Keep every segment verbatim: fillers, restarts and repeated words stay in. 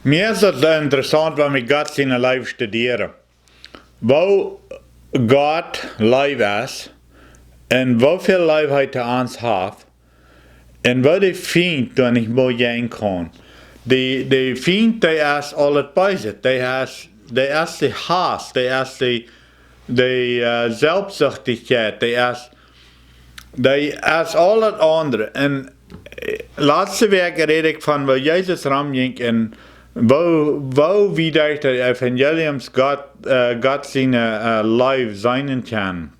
Mie es daut soo interessaunt, wan wie Gott siene Leew studieren. Woo Gott Leew es un woo väl Leew hee to ons haft un woo de Fient doa nich mea jäajen kaun. De, de Fient, dee es aul daut Beese. Dee es, dee es de Hauss, dee es de, de, äh, Selfstsichtichkjeit, dee es, dee es aul daut aundre. Un, äh, latste Wäakj räd ekj von woo Jesus romjinkj un woo, woo wie derch daut Evangelium Gott, äh, Gott siene, äh, Leew seenen kjennen.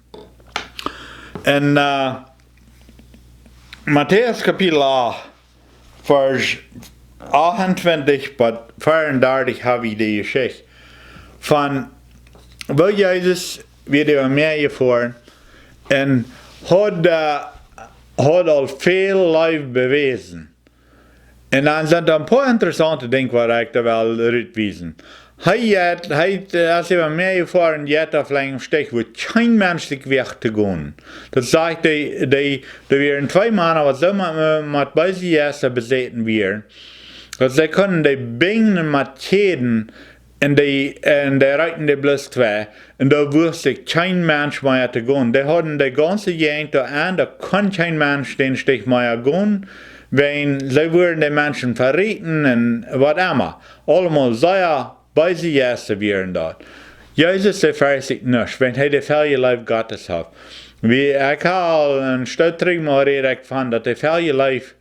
En, äh, Matäus Kapitel acht, Varsch achtuntwintich bat veeaundartich hab wie de Jeschicht von woo Jesus wia äwa Mäa jefoaren un haud, äh, haud aul väl Leew bewäsen. Un dan sent doa een poa interessaunte Dinja waut ekj doa well rutwiesen. Hee jeit, hee, äh, es äwa Mäa jefoaren, jeit opp een Stich, wua kjeen Mensch sikj woagt to gonen. Daut sajcht, dee, dee, doa wieren twee Mana, waut soo met, met beese Jeista besäten wieren, daut see kunnen dee binjen met Kjäden un dee, un dee reeten dee bloos twei. Un doa wuagd sikj kjeen Mensch mea to gonen. Dee hauden de gaunze Jäajent doa aun, doa kunn kjeen Mensch dän Stich mea gonen, wiels see wudden de Menschen verachten un waut emma. Aulemol sea beese Jeista wieren doa. Jesus, dee fercht sikj nich, wiels hee de väle Leew Gottes haud. Wie ekj aul een Stoot trigj mol räd ekj von, daut de väle Leew,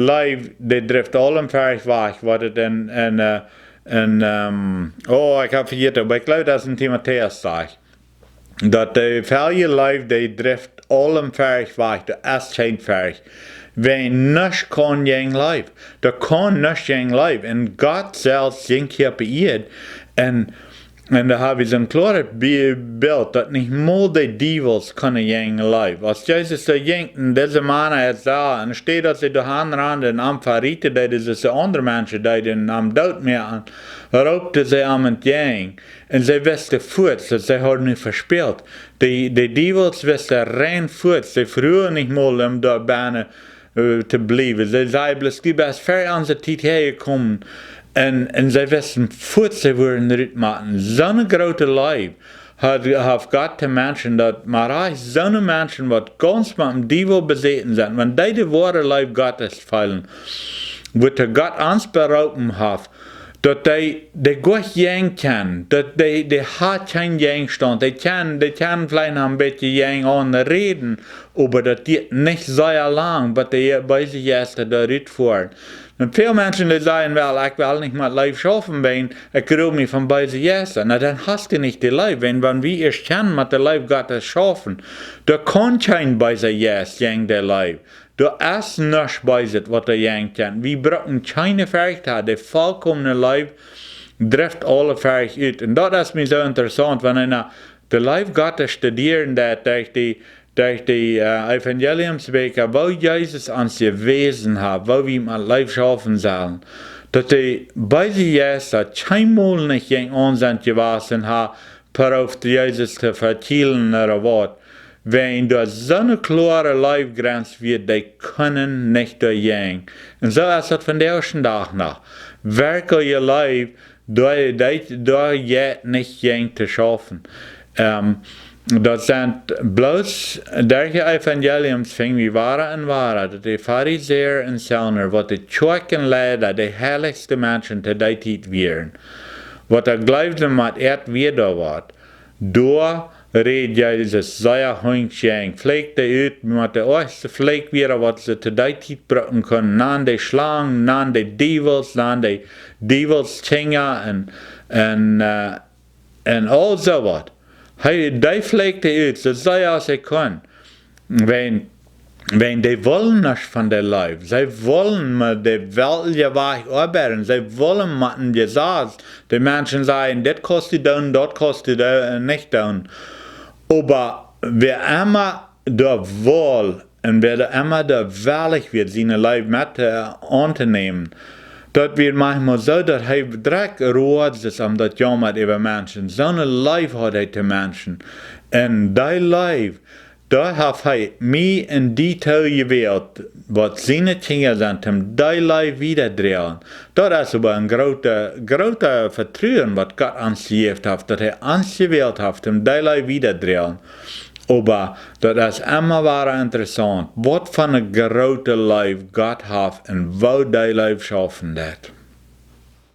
Leew, dee drift aule Forcht wajch, waut et en, en, äh, en, ähm, oh, ekj hab vejäten, oba ekj jleew, daut es en Timotäus sajcht. Daut de väle Leew, dee drift aule Forcht wajch, doa es kjeen Forcht. Wiels nuscht kaun jäajen Leew. Doa kaun nuscht jäajen Leew. Un Gott selfst jinkj hia opp de Ieed. Un, un doa hab wie soon kloaret Bi-, Bilt, daut nich mol de Diewels kunnen jäajen Leew. Aus Jesus doa jinkj, un dise Mana et sach, un enne Städ daut see doa aunranden un am verachten deeden, daut see aundre Menschen deeden un am doot moaken, roopten see am entjäajen. Un see wisten fuats, daut see hauden nu vespält. De, de Diewels wisten rein fuats, see fruagen nich mol om doa bennen, äh, to bliewen. See säden bloos: "Du best ver onse Tiet häajekomen." Un, un see wisten fuats, see wudden rutmotten. Soone groote Leew haud, haud Gott to Menschen, daut mau rajcht soone Menschen, waut gaunz met däm Diewel besäten sent, wan dee de woare Leew Gottes feelen, wua Gott ons beroopen haft, daut dee, dee goanich jäajen kjennen, daut dee, dee haft kjeen Jäajenstaunt, dee kjennen, dee kjennen veleicht noch een bät jäajen aun räden, oba daut diet nich sea lang, waut de beese Jeista doa rutfoaren. Un väl Menschen, dee sajen: "Well, ekj well nich met Leew schaufen, wiels ekj gruel mie von beese Jeista." Na, dan hast du nich de Leew, wiels wan wie ieescht kjennen met de Leew Gottes schaufen, doa kaun kjeen beesa Jeist jäajen de Leew. Doa es nuscht beeset, waut doa jäajen kaun. Wie brucken kjeene Forcht haben. De vollkomne Leew drift aule Forcht ut. Un daut es mie soo interessaunt, wan eena de Leew Gottes studieren deit, derch de, derch de, äh, Evangeliumsbieekja, woo Jesus ons jewäsen haft, woo wie met Leew schaufen sellen. Daut de beese Jeista kjeenmol nich jäajen ons sent jewast, haft prooft Jesus to vekjielen ooda waut. Wiels doa soone kloare Leewgrenz wia, dee kunnen nich doa jäajen. Un soo es daut vondoag dän Dach noch. Werkjliche Leew, doa, dee, doa jeit nich jäajen to schaufen. Ähm, daut sent bloos derch daut Evangelium finj wie wada un wada, daut de Farisäa un Zöllner, waut de Kjoakjenleida, de heilichste Menschen to dee Tiet wieren, waut doa jleewden, met äa wia doa waut. Doa räd Jesus sea hunjsch jäajen. Flieekj dee ut met de oajchste Flieekj wada, waut see to dee Tiet brucken kunnen. Nand de Schlang, nand de Diewels, nand de Diewels Kjinja un, un, äh, un aul soo waut. Hee, dee flieekj dee ut, soo sea aus hee kunn. Wiels, wiels dee wullen nich von de Leew. See wullen met de Welt je wajch oabeiden. See wullen met een Jesaz. De Menschen sajen: "Dit kaust du doonen, daut kaust du doo-, nich doonen." Oba wäa emma doa well un wäa doa emma doa wellich wia, siene Leew met, äh, auntonämen, daut wia maunchmol soo, daut hee direkt road es, om daut jaumad äwa Menschen. Soone Leew haud hee to Menschen. Un dee Leew, Doa haft hee mie un die too jewält, waut siene Kjinja sent, om dee Leew wieda to droagen. Daut es oba een groota, groota Vetruen, waut Gott ons jejäft haft, daut hee ons jewält haft, om dee Leew wieda to droagen. Oba daut es emma wada interessaunt, waut fa eene groote Leew Gott haft un woo dee Leew schaufen deit.